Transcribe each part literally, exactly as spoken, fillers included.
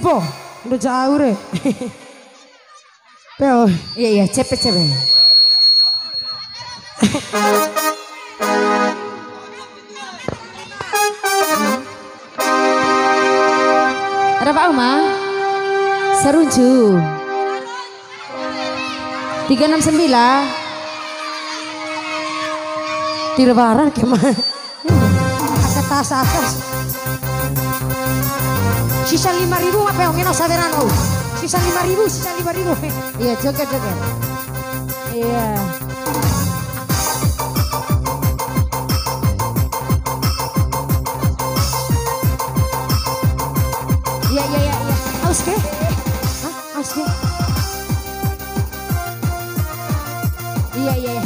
Po, udah jauh re. Peo. Iya, iya, cepe, cepe. Ada Pak Uma? Saruncu. Tiga enam sembilan. Tira barang ke, Ma. Aka tas atas. Sisa lima ribu apa yang ngeno saweran, oh. Sisa lima ribu, sisa lima ribu. Iya, joget, joget. Iya. Iya, iya, iya, iya. Aus ke? Hah? Aus ke? Iya, iya, iya.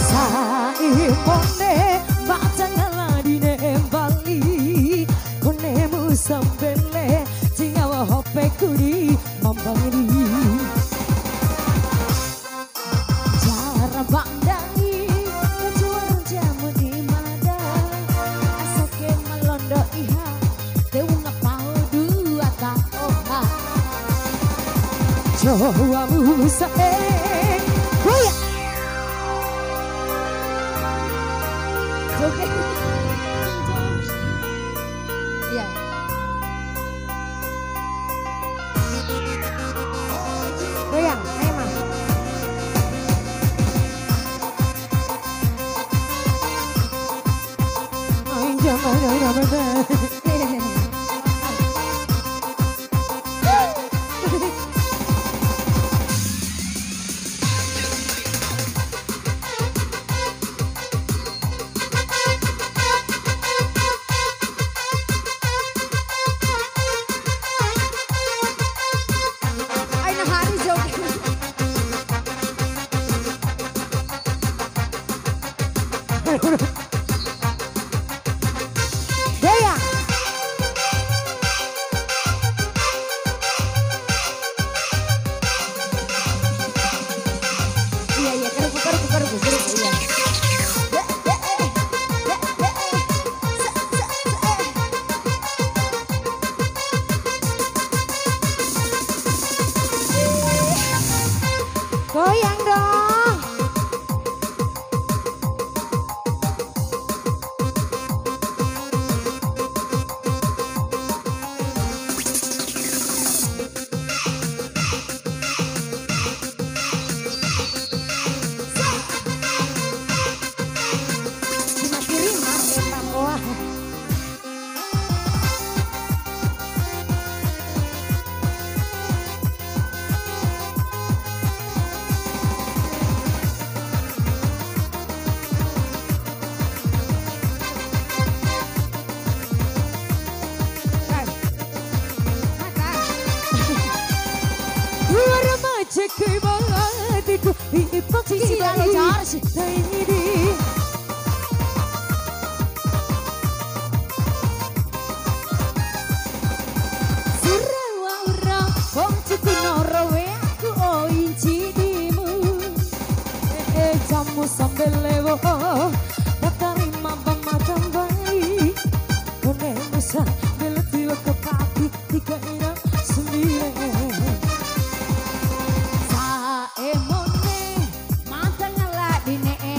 Sa'e mone, mada ngala di ne'e mbali, konemu sambele, cingawa hope kuri mambangiri. Jara bang ndai, kecuar jamu di mada, asa ke malondo iha, te wunga pau dua ta oha. Cowa musa e, goyang. Joget. Iya. Goyang, ayo, Mas. Ayo, jangan, jangan, jangan, jangan. Aina hari joget. Dea. Iya, iya, keruku, keruku, keruku, keruku, iya. Goyang dong. Luar macet ke bangatiku, ipak si lalo jar si. Surawa ura, wong cuku noro we aku o incidimu. Eh, eh, jamu sambele wo, batarima bama tambai. Kone musa, bela tiwa kepati, tiga ina sembilan. Sa'e mone, mada ngala di ne'e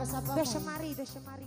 Dosa mari, dosa mari.